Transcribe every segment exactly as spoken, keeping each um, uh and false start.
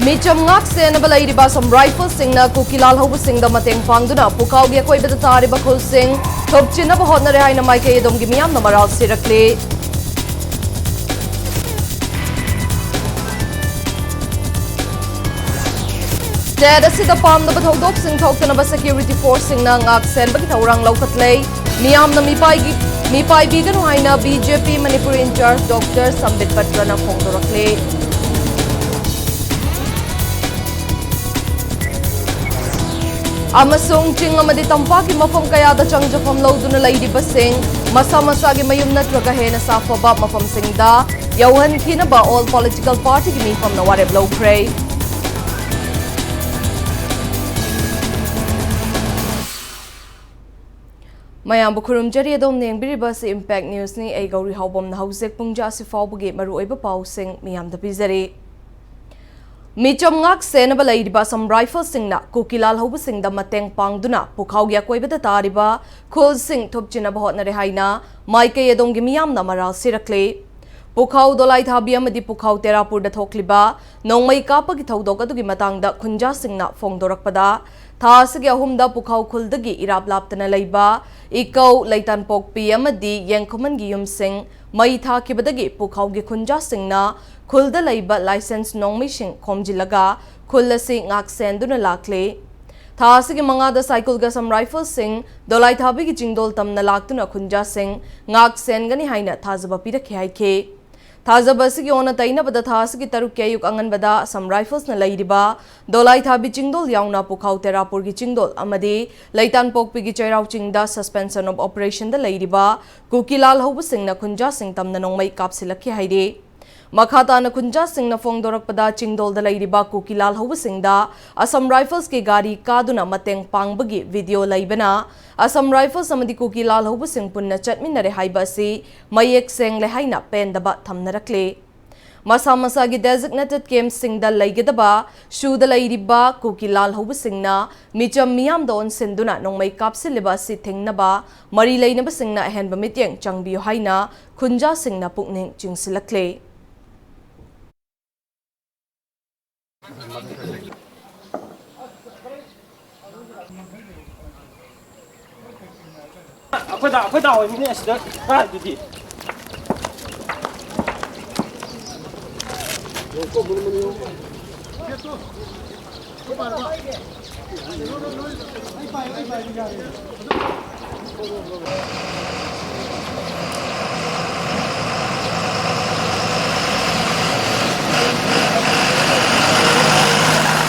ꯃꯤꯆꯝ ꯉꯥꯛ ꯁꯦꯟꯅꯕ ꯂꯩꯔꯤꯕ ꯑꯁꯥꯝ ꯔꯥꯏꯐꯜꯁꯤꯡꯅ ꯀꯨꯀꯤꯂꯥꯜ ꯍꯧꯕꯁꯤꯡꯗ ꯃꯇꯦꯡ ꯄꯥꯡꯗꯨꯅ ꯄꯨꯈꯥꯎꯒꯤ ꯑꯀꯣꯏꯕꯗ ꯇꯥꯔꯤꯕ ꯈꯨꯜꯁꯤꯡ ꯊꯨꯞꯆꯤꯟꯅꯕ ꯍꯣꯠꯅꯔꯦ ꯍꯥꯏꯅ ꯃꯥꯏꯀꯩ ꯑꯗꯣꯝꯒꯤ ꯃꯤꯌꯥꯝꯅ ꯃꯔꯥꯜ ꯁꯤꯔꯛꯂꯤ꯫ ꯁ꯭ꯇꯦꯠ ꯑꯁꯤꯗ ꯄꯥꯝꯗꯕ ꯊꯧꯗꯣꯛꯁꯤꯡ ꯊꯣꯛꯇꯅꯕ ꯁꯦꯀ꯭ꯌꯨꯔꯤꯇꯤ ꯐꯣꯔꯁꯁꯤꯡꯅ ꯉꯥꯛ ꯁꯦꯟꯕꯒꯤ ꯊꯧꯔꯥꯡ ꯂꯧꯈꯠꯂꯦ꯫ ꯃꯤꯌꯥꯝꯅ ꯃꯤꯄꯥꯏꯒꯤ-, ꯃꯤꯄꯥꯏꯕꯤꯒꯅꯨ ꯍꯥꯏꯅ ꯕꯤ ꯖꯦ ꯄꯤ ꯃꯅꯤꯄꯨꯔ ꯏꯟꯆꯥꯔꯖ ꯗꯣꯛꯇꯔ ꯁꯝꯕꯤꯠ ꯄꯠꯇ꯭ꯔꯅ ꯐꯣꯡꯗꯣꯔꯛꯂꯤ꯫ ꯑꯃꯁꯨꯡ ꯆꯤꯡ ꯑꯃꯗꯤ ꯇꯝꯄꯥꯛꯀꯤ ꯃꯐꯝ ꯀꯌꯥꯗ ꯆꯪꯖꯐꯝ ꯂꯧꯗꯨꯅ ꯂꯩꯔꯤꯕꯁꯤꯡ ꯃꯁꯥ ꯃꯁꯥꯒꯤ ꯃꯌꯨꯝ ꯅꯠꯇ꯭ꯔꯒ ꯍꯦꯟꯅ ꯁꯥꯐꯕ ꯃꯐꯝꯁꯤꯡꯗ ꯌꯧꯍꯟꯈꯤꯅꯕ ꯑꯣꯜ ꯄꯣꯂꯤꯇꯤꯀꯦꯜ ꯄꯥꯔꯇꯤꯒꯤ ꯃꯤꯐꯝꯅ ꯋꯥꯔꯦꯞ ꯂꯧꯈ꯭ꯔꯦ꯫ ꯃꯌꯥꯝꯕꯨ ꯈꯨꯔꯨꯝꯖꯔꯤ꯫ ꯑꯗꯣꯝꯅ ꯌꯦꯡꯕꯤꯔꯤꯕ ꯑꯁꯤ ꯏꯝꯄꯦꯛ ꯅ꯭ꯌꯨꯁꯅꯤ꯫ ꯑꯩ ꯒꯧꯔꯤ ꯍꯥꯎꯕꯝꯅ ꯍꯧꯖꯤꯛ ꯄꯨꯡ ꯖꯥ ꯑꯁꯤ ꯐꯥꯎꯕꯒꯤ ꯃꯔꯨꯑꯣꯏꯕ ꯄꯥꯎꯁꯤꯡ ꯃꯤꯌꯥꯝꯗ ꯄꯤꯖꯔꯤ꯫ ꯃꯤꯆꯝ ꯉꯥꯛ ꯁꯦꯟꯅꯕ ꯂꯩꯔꯤꯕ ꯑꯁꯥꯝ ꯔꯥꯏꯐꯜꯁꯤꯡꯅ ꯀꯨꯀꯤꯂꯥꯜ ꯍꯧꯕꯁꯤꯡꯗ ꯃꯇꯦꯡ ꯄꯥꯡꯗꯨꯅ ꯄꯨꯈꯥꯎꯒꯤ ꯑꯀꯣꯏꯕꯗ ꯇꯥꯔꯤꯕ ꯈꯨꯜꯁꯤꯡ ꯊꯨꯞꯆꯤꯟꯅꯕ ꯍꯣꯠꯅꯔꯦ ꯍꯥꯏꯅ ꯃꯥꯏꯀꯩ ꯑꯗꯣꯝꯒꯤ ꯃꯤꯌꯥꯝꯅ ꯃꯔꯥꯜ ꯁꯤꯔꯛꯂꯤ꯫ ꯄꯨꯈꯥꯎ ꯗꯣꯂꯥꯏꯊꯥꯕꯤ ꯑꯃꯗꯤ ꯄꯨꯈꯥꯎ ꯇꯦꯔꯥꯄꯨꯔꯗ ꯊꯣꯛꯂꯤꯕ ꯅꯣꯡꯃꯩ ꯀꯥꯞꯄꯒꯤ ꯊꯧꯗꯣꯛ ꯑꯗꯨꯒꯤ ꯃꯇꯥꯡꯗ ꯈꯨꯟꯖꯥꯁꯤꯡꯅ ꯐꯣꯡꯗꯣꯔꯛꯄꯗ, ꯊꯥ ꯑꯁꯤꯒꯤ ꯑꯍꯨꯝꯗ ꯄꯨꯈꯥꯎ ꯈꯨꯜꯗꯒꯤ ꯏꯔꯥꯞ ꯂꯥꯞꯇꯅ ꯂꯩꯕ ꯏꯀꯧ, ꯂꯩꯇꯥꯟꯄꯣꯛꯄꯤ ꯑꯃꯗꯤ ꯌꯦꯡꯈꯨꯃꯟꯒꯤ ꯌꯨꯝꯁꯤꯡ ꯃꯩ ꯊꯥꯈꯤꯕꯗꯒꯤ ꯄꯨꯈꯥꯎꯒꯤ ꯈꯨꯟꯖꯥꯁꯤꯡꯅ ꯈꯨꯜꯗ ꯂꯩꯕ ꯂꯥꯏꯁꯦꯟꯁ ꯅꯣꯡꯃꯩꯁꯤꯡ ꯈꯣꯝꯖꯤꯜꯂꯒ ꯈꯨꯜ ꯑꯁꯤ ꯉꯥꯛ ꯁꯦꯟꯗꯨꯅ ꯂꯥꯛꯂꯤ꯫ ꯊꯥ ꯑꯁꯤꯒꯤ ꯃꯉꯥꯗ ꯁꯥꯏꯀꯨꯜꯒ ꯑꯁꯥꯝ ꯔꯥꯏꯐꯜꯁꯤꯡ ꯗꯣꯂꯥꯏꯊꯥꯕꯤꯒꯤ ꯆꯤꯡꯗꯣꯜ ꯇꯝꯅ ꯂꯥꯛꯇꯨꯅ ꯈꯨꯟꯖꯥꯁꯤꯡ ꯉꯥꯛ ꯁꯦꯟꯒꯅꯤ ꯍꯥꯏꯅ ꯊꯥꯖꯕ ꯄꯤꯔꯛꯈꯤ ꯍꯥꯏꯈꯤ꯫ ꯊꯥꯖꯕ ꯑꯁꯤꯒꯤ ꯑꯣꯟꯅ ꯇꯩꯅꯕꯗ ꯊꯥ ꯑꯁꯤꯒꯤ ꯇꯔꯨꯛꯀꯤ ꯑꯌꯨꯛ ꯑꯉꯟꯕꯗ ꯑꯁꯥꯝ ꯔꯥꯏꯐꯜꯁꯅ ꯂꯩꯔꯤꯕ ꯗꯣꯂꯥꯏꯊꯥꯕꯤ ꯆꯤꯡꯗꯣꯜ ꯌꯥꯎꯅ ꯄꯨꯈꯥꯎ ꯇꯦꯔꯥꯄꯨꯔꯒꯤ ꯆꯤꯡꯗꯣꯜ ꯑꯃꯗꯤ ꯂꯩꯇꯥꯟꯄꯣꯛꯄꯤꯒꯤ ꯆꯩꯔꯥꯎ ꯆꯤꯡꯗ suspension of operationꯗ ꯂꯩꯔꯤꯕ ꯀꯨꯀꯤꯂꯥꯜ ꯍꯧꯕꯁꯤꯡꯅ ꯈꯨꯟꯖꯥꯁꯤꯡ ꯇꯝꯅ ꯅꯣꯡꯃꯩ ꯀꯥꯞꯁꯤꯜꯂꯛꯈꯤ ꯍꯥꯏꯔꯤ꯫ ꯃꯈꯥ ꯇꯥꯅ ꯈꯨꯟꯖꯥꯁꯤꯡꯅ ꯐꯣꯡꯗꯣꯔꯛꯄꯗ, ꯆꯤꯡꯗꯣꯜꯗ ꯂꯩꯔꯤꯕ ꯀꯨꯀꯤꯂꯥꯜ ꯍꯧꯕꯁꯤꯡꯗ ꯑꯁꯥꯝ ꯔꯥꯏꯐꯜꯁꯀꯤ ꯒꯥꯔꯤ ꯀꯥꯗꯨꯅ ꯃꯇꯦꯡ ꯄꯥꯡꯕꯒꯤ ꯚꯤꯗꯤꯑꯣ ꯂꯩꯕꯅ ꯑꯁꯥꯝ ꯔꯥꯏꯐꯜꯁ ꯑꯃꯗꯤ ꯀꯨꯀꯤꯂꯥꯜ ꯍꯧꯕꯁꯤꯡ ꯄꯨꯟꯅ ꯆꯠꯃꯤꯟꯅꯔꯦ ꯍꯥꯏꯕ ꯑꯁꯤ ꯃꯌꯦꯛ ꯁꯦꯡꯂꯦ ꯍꯥꯏꯅ ꯄꯦꯟꯗꯕ ꯊꯝꯅꯔꯛꯂꯤ꯫ ꯃꯁꯥ ꯃꯁꯥꯒꯤ designated campꯁꯤꯡꯗ ꯂꯩꯒꯗꯕ ꯁꯨꯗ ꯂꯩꯔꯤꯕ ꯀꯨꯀꯤꯂꯥꯜ ꯍꯧꯕꯁꯤꯡꯅ ꯃꯤꯆꯝ ꯃꯤꯌꯥꯝꯗ ꯑꯣꯟꯁꯤꯟꯗꯨꯅ ꯅꯣꯡꯃꯩ ꯀꯥꯞꯁꯤꯜꯂꯤꯕ ꯑꯁꯤ ꯊꯤꯡꯅꯕ ꯃꯔꯤ ꯂꯩꯅꯕꯁꯤꯡꯅ ꯑꯍꯦꯟꯕ ꯃꯤꯠꯌꯦꯡ ꯆꯪꯕꯤꯌꯨ ꯍꯥꯏꯅ ꯈꯨꯟꯖꯥꯁꯤꯡꯅ ꯄꯨꯛꯅꯤꯡ ꯆꯤꯡꯁꯤꯜꯂꯛꯂꯤ꯫ ꯑꯩꯈꯣꯏꯗ ꯑꯩꯈꯣꯏꯗ ꯑꯣꯏꯕꯅꯤ ꯑꯁꯤꯗ ꯀꯥꯏꯗꯨꯗꯤ꯫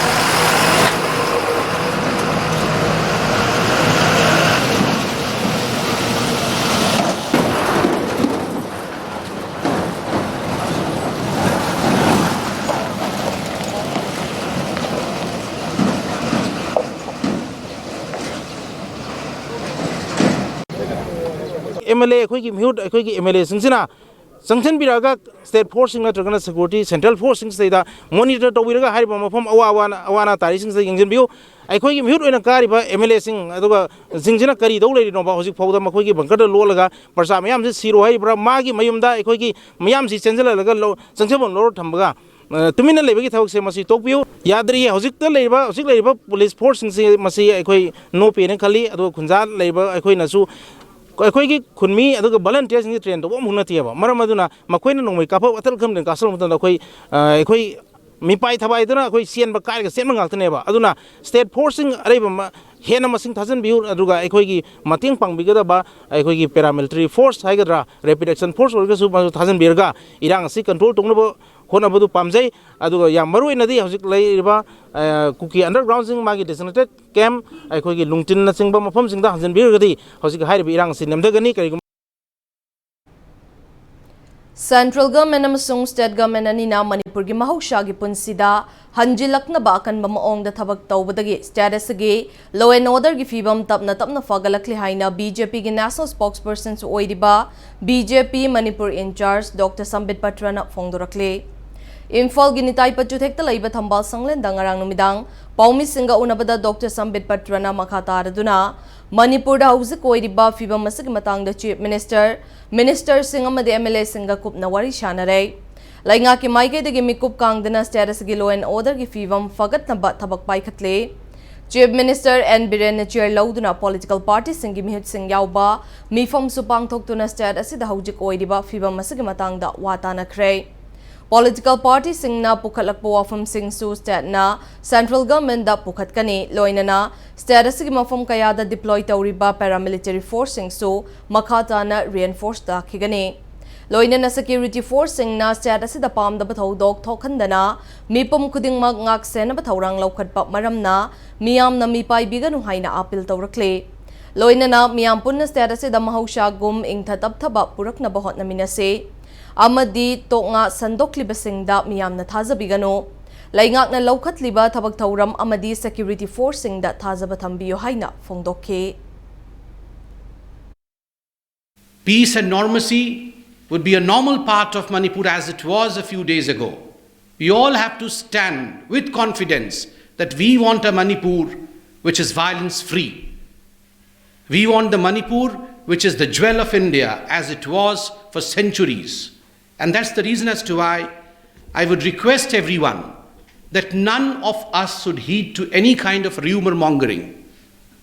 ꯑꯦꯝ ꯑꯦꯜ ꯑꯦ ꯑꯩꯈꯣꯏꯒꯤ ꯃꯤꯍꯨꯠ ꯑꯩꯈꯣꯏꯒꯤ ꯑꯦꯝ ꯑꯦꯜ ꯑꯦꯁꯤꯡꯁꯤꯅ ꯆꯪꯁꯤꯟꯕꯤꯔꯛꯑꯒ ꯁ꯭ꯇꯦꯠ ꯐꯣꯔꯁꯁꯤꯡ ꯅꯠꯇ꯭ꯔꯒꯅ ꯁꯦꯀ꯭ꯌꯨꯔꯤꯇꯤ ꯁꯦꯟꯇ꯭ꯔꯦꯜ ꯐꯣꯔꯁꯁꯤꯡꯁꯤꯗꯩꯗ ꯃꯣꯅꯤꯇꯔ ꯇꯧꯕꯤꯔꯒ ꯍꯥꯏꯔꯤꯕ ꯃꯐꯝ ꯑꯋꯥ ꯑꯋꯥ ꯑꯋꯥ ꯑꯅꯥ ꯇꯥꯔꯤꯁꯤꯡꯁꯤꯗ ꯌꯦꯡꯁꯤꯟꯕꯤꯌꯨ꯫ ꯑꯩꯈꯣꯏꯒꯤ ꯃꯤꯍꯨꯠ ꯑꯣꯏꯅ ꯀꯥꯔꯤꯕ ꯑꯦꯝ ꯑꯦꯜ ꯑꯦꯁꯤꯡ ꯑꯗꯨꯒ ꯁꯤꯡꯁꯤꯅ ꯀꯔꯤ ꯇꯧ ꯂꯩꯔꯤꯅꯣꯕ? ꯍꯧꯖꯤꯛ ꯐꯥꯎꯗ ꯃꯈꯣꯏꯒꯤ ꯕꯪꯀꯔꯗ ꯂꯣꯠꯂꯒ ꯄ꯭ꯔꯖꯥ ꯃꯌꯥꯝꯁꯤ ꯁꯤꯔꯣ ꯍꯥꯏꯔꯤꯕ꯭ꯔꯥ? ꯃꯥꯒꯤ ꯃꯌꯨꯝꯗ ꯑꯩꯈꯣꯏꯒꯤ ꯃꯤꯌꯥꯝꯁꯤ ꯆꯦꯟꯁꯤꯜꯍꯜꯂꯒ ꯂꯧ-, ꯆꯪꯖꯐꯝ ꯂꯧꯔ ꯊꯝꯕꯒ, ꯑ, ꯇꯨꯃꯤꯟꯅ ꯂꯩꯕꯒꯤ ꯊꯕꯛꯁꯦ ꯃꯁꯤ ꯇꯣꯛꯄꯤꯌꯨ꯫ ꯌꯥꯗ꯭ꯔꯤꯌꯦ꯫ ꯍꯧꯖꯤꯛꯇ ꯂꯩꯔꯤꯕ, ꯍꯧꯖꯤꯛ ꯂꯩꯔꯤꯕ ꯄꯨꯂꯤꯁ ꯐꯣꯔꯁꯁꯤꯡꯁꯤ ꯃꯁꯤ ꯑꯩꯈꯣꯏ ꯅꯣꯞꯄꯦꯅ ꯈꯜꯂꯤ꯫ ꯑꯗꯨꯒ ꯈꯨꯟꯖꯥ ꯂꯩꯔꯤꯕ ꯑꯩꯈꯣꯏꯅꯁꯨ ꯑꯩꯈꯣꯏꯒꯤ ꯈꯨꯟꯃꯤ ꯑꯗꯨꯒ ꯚꯣꯂꯨꯟꯇꯤꯌꯔꯁꯤꯡꯁꯤ ꯇ꯭ꯔꯦꯟ ꯇꯧꯕ ꯑꯃꯐꯥꯎ ꯅꯠꯇꯦꯕ꯫ ꯃꯔꯝ ꯑꯗꯨꯅ ꯃꯈꯣꯏꯅ ꯅꯣꯡꯃꯩ ꯀꯥꯞꯄ ꯑꯇꯜ ꯈꯝꯗꯅ ꯀꯥꯞꯁꯤꯜꯂꯛꯄ ꯃꯇꯝꯗ ꯑꯩꯈꯣꯏ, ꯑ, ꯑꯩꯈꯣꯏ ꯃꯤꯄꯥꯏ ꯊꯕꯥꯏꯗꯨꯅ ꯑꯩꯈꯣꯏ ꯆꯦꯟꯕ ꯀꯥꯏꯔꯒ ꯆꯦꯟꯕ ꯉꯥꯛꯇꯅꯦꯕ꯫ ꯑꯗꯨꯅ ꯁ꯭ꯇꯦꯠ ꯐꯣꯔꯁꯁꯤꯡ ꯑꯔꯩꯕ ꯃ-, ꯍꯦꯟꯅ ꯃꯁꯤꯡ ꯊꯥꯖꯤꯟꯕꯤꯌꯨ, ꯑꯗꯨꯒ ꯑꯩꯈꯣꯏꯒꯤ ꯃꯇꯦꯡ ꯄꯥꯡꯕꯤꯒꯗꯕ ꯑꯩꯈꯣꯏꯒꯤ ꯄꯦꯔꯥꯃꯤꯂꯤꯇꯔꯤ ꯐꯣꯔꯁ ꯍꯥꯏꯒꯗ꯭ꯔꯥ, ꯔꯦꯄꯤꯗ ꯑꯦꯛꯁꯟ ꯐꯣꯔꯁ ꯑꯣꯏꯔꯒꯁꯨ ꯃꯗꯨ ꯊꯥꯖꯤꯟꯕꯤꯔꯒ ꯏꯔꯥꯡ ꯑꯁꯤ ꯀꯟꯇ꯭ꯔꯣꯜ ꯇꯧꯅꯕ ꯍꯣꯠꯅꯕꯗꯨ ꯄꯥꯝꯖꯩ꯫ ꯑꯗꯨꯒ ꯌꯥꯝ ꯃꯔꯨꯑꯣꯏꯅꯗꯤ ꯍꯧꯖꯤꯛ ꯂꯩꯔꯤꯕ, ꯑ, ꯀꯨꯀꯤ ꯑꯟꯗꯔꯒ꯭ꯔꯥꯎꯟꯁꯤꯡ, ꯃꯥꯒꯤ ꯗꯤꯖꯤꯒꯅꯦꯇꯦꯗ ꯀꯦꯝꯞ, ꯑꯩꯈꯣꯏꯒꯤ ꯂꯨꯡꯇꯤꯟꯅꯆꯤꯡꯕ ꯃꯐꯝꯁꯤꯡꯗ ꯍꯟꯖꯤꯟꯕꯤꯔꯒꯗꯤ ꯍꯧꯖꯤꯛ ꯍꯥꯏꯔꯤꯕ ꯏꯔꯥꯡ ꯑꯁꯤ ꯅꯦꯝꯊꯒꯅꯤ꯫ ꯀꯔꯤꯒꯨꯝꯕ Central Government ꯑꯃꯁꯨꯡ State Government ꯑꯅꯤꯅ ꯃꯅꯤꯄꯨꯔꯒꯤ ꯃꯍꯧꯁꯥꯒꯤ ꯄꯨꯟꯁꯤꯗ ꯍꯟꯖꯤꯜꯂꯛꯅꯕ ꯑꯀꯟꯕ ꯃꯑꯣꯡꯗ ꯊꯕꯛ ꯇꯧꯕꯗꯒꯤ state ꯑꯁꯤꯒꯤ law and orderꯒꯤ ꯐꯤꯕꯝ ꯇꯞꯅ ꯇꯞꯅ ꯐꯒꯠꯂꯛꯂꯤ ꯍꯥꯏꯅ BJPꯒꯤ national spokespersonꯁꯨ ꯑꯣꯏꯔꯤꯕ BJP Manipur in charge Doctor ꯁꯝꯕꯤꯠ ꯄꯇ꯭ꯔꯅ ꯐꯣꯡꯗꯣꯔꯛꯂꯤ꯫ ꯏꯝꯐꯥꯜꯒꯤ ꯅꯤꯇꯥꯏ ꯄꯆꯨꯊꯦꯛꯇ ꯂꯩꯕ ꯊꯝꯕꯥꯜ ꯁꯪꯂꯦꯟꯗ ꯉꯔꯥꯡ ꯅꯨꯃꯤꯗꯥꯡ ꯄꯥꯎꯃꯤꯁꯤꯡꯒ ꯎꯅꯕꯗ Doctor ꯁꯝꯕꯤꯠ ꯄꯇ꯭ꯔꯅ ꯃꯈꯥ ꯇꯥꯔꯗꯨꯅ ꯃꯅꯤꯄꯨꯔꯗ ꯍꯧꯖꯤꯛ ꯑꯣꯏꯔꯤꯕ ꯐꯤꯕꯝ ꯑꯁꯤꯒꯤ ꯃꯇꯥꯡꯗ Chief Minister, ministerꯁꯤꯡ ꯑꯃꯗꯤ MLAꯁꯤꯡꯒ ꯀꯨꯞꯅ ꯋꯥꯔꯤ ꯁꯥꯟꯅꯔꯦ꯫ ꯂꯩꯉꯥꯛꯀꯤ ꯃꯥꯏꯀꯩꯗꯒꯤ ꯃꯤꯀꯨꯞ ꯀꯥꯡꯗꯅ state ꯑꯁꯤꯒꯤ law and orderꯒꯤ ꯐꯤꯕꯝ ꯐꯒꯠꯅꯕ ꯊꯕꯛ ꯄꯥꯏꯈꯠꯂꯤ꯫ Chief Minister N Birenꯅ chair ꯂꯧꯗꯨꯅ political partyꯁꯤꯡꯒꯤ ꯃꯤꯍꯨꯠꯁꯤꯡ ꯌꯥꯎꯕ ꯃꯤꯐꯝꯁꯨ ꯄꯥꯡꯊꯣꯛꯇꯨꯅ state ꯑꯁꯤꯗ ꯍꯧꯖꯤꯛ ꯑꯣꯏꯔꯤꯕ ꯐꯤꯕꯝ ꯑꯁꯤꯒꯤ ꯃꯇꯥꯡꯗ ꯋꯥ ꯇꯥꯅꯈ꯭ꯔꯦ꯫ Political partyꯁꯤꯡꯅ ꯄꯨꯈꯠꯂꯛꯄ ꯋꯥꯐꯝꯁꯤꯡꯁꯨ stateꯅ central governmentꯗ ꯄꯨꯈꯠꯀꯅꯤ꯫ ꯂꯣꯏꯅꯅ state ꯑꯁꯤꯒꯤ ꯃꯐꯝ ꯀꯌꯥꯗ deploy ꯇꯧꯔꯤꯕ paramilitary forceꯁꯤꯡꯁꯨ ꯃꯈꯥ ꯇꯥꯅ reinforce ꯇꯥꯈꯤꯒꯅꯤ꯫ ꯂꯣꯏꯅꯅ security forceꯁꯤꯡꯅ state ꯑꯁꯤꯗ ꯄꯥꯝꯗꯕ ꯊꯧꯗꯣꯛ ꯊꯣꯛꯍꯟꯗꯅ ꯃꯤꯄꯨꯝ ꯈꯨꯗꯤꯡꯃꯛ ꯉꯥꯛ ꯁꯦꯟꯅꯕ ꯊꯧꯔꯥꯡ ꯂꯧꯈꯠꯄ ꯃꯔꯝꯅ ꯃꯤꯌꯥꯝꯅ ꯃꯤꯄꯥꯏꯕꯤꯒꯅꯨ ꯍꯥꯏꯅ appeal ꯇꯧꯔꯛꯂꯤ꯫ ꯂꯣꯏꯅꯅ ꯃꯤꯌꯥꯝ ꯄꯨꯟꯅ state ꯑꯁꯤꯗ ꯃꯍꯧꯁꯥꯒꯨꯝ ꯏꯪꯊ ꯇꯞꯊꯕ ꯄꯨꯔꯛꯅꯕ ꯍꯣꯠꯅꯃꯤꯟꯅꯁꯤ ꯑꯃꯗꯤ ꯇꯣꯛꯉꯥ ꯁꯟꯗꯣꯛꯂꯤꯕꯁꯤꯡꯗ ꯃꯤꯌꯥꯝꯅ ꯊꯥꯖꯕꯤꯒꯅꯨ꯫ ꯂꯩꯉꯥꯛꯅ ꯂꯧꯈꯠꯂꯤꯕ ꯊꯕꯛ ꯊꯧꯔꯝ ꯑꯃꯗꯤ security forceꯁꯤꯡꯗ ꯊꯥꯖꯕ ꯊꯝꯕꯤꯌꯨ ꯍꯥꯏꯅ ꯐꯣꯡꯗꯣꯛꯈꯤ꯫ Peace and normalcy would be a normal part of Manipur as it was a few days ago. We all have to stand with confidence that we want a Manipur which is violence free. We want the Manipur which is the jewel of India as it was for centuries. And that's the reason as to why I would request everyone that none of us should heed to any kind of rumor mongering.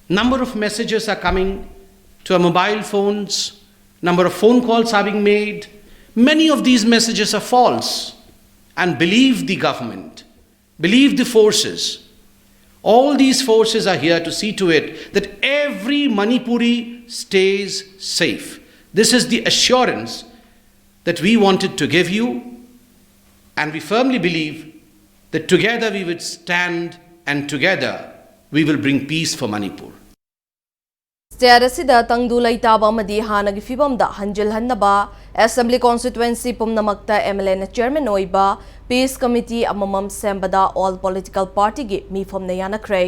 Number of messages are coming to our mobile phones, number of phone calls are being made. Many of these messages are false. And believe the government, believe the forces. All these forces are here to see to it that every Manipuri stays safe. This is the assurance that we wanted to give you, and we firmly believe that together we would stand and together we will bring peace for Manipur. State ꯑꯁꯤꯗ ꯇꯪꯗꯨ ꯂꯩꯇꯥꯕ ꯑꯃꯗꯤ ꯍꯥꯟꯅꯒꯤ ꯐꯤꯕꯝꯗ ꯍꯟꯖꯤꯜꯍꯟꯅꯕ Assembly constituency ꯄꯨꯝꯅꯃꯛꯇ MLAꯅ chairman ꯑꯣꯏꯕ peace committee ꯑꯃꯃꯝ ꯁꯦꯝꯕꯗ all political partyꯒꯤ ꯃꯤꯐꯝꯅ ꯌꯥꯅꯈ꯭ꯔꯦ꯫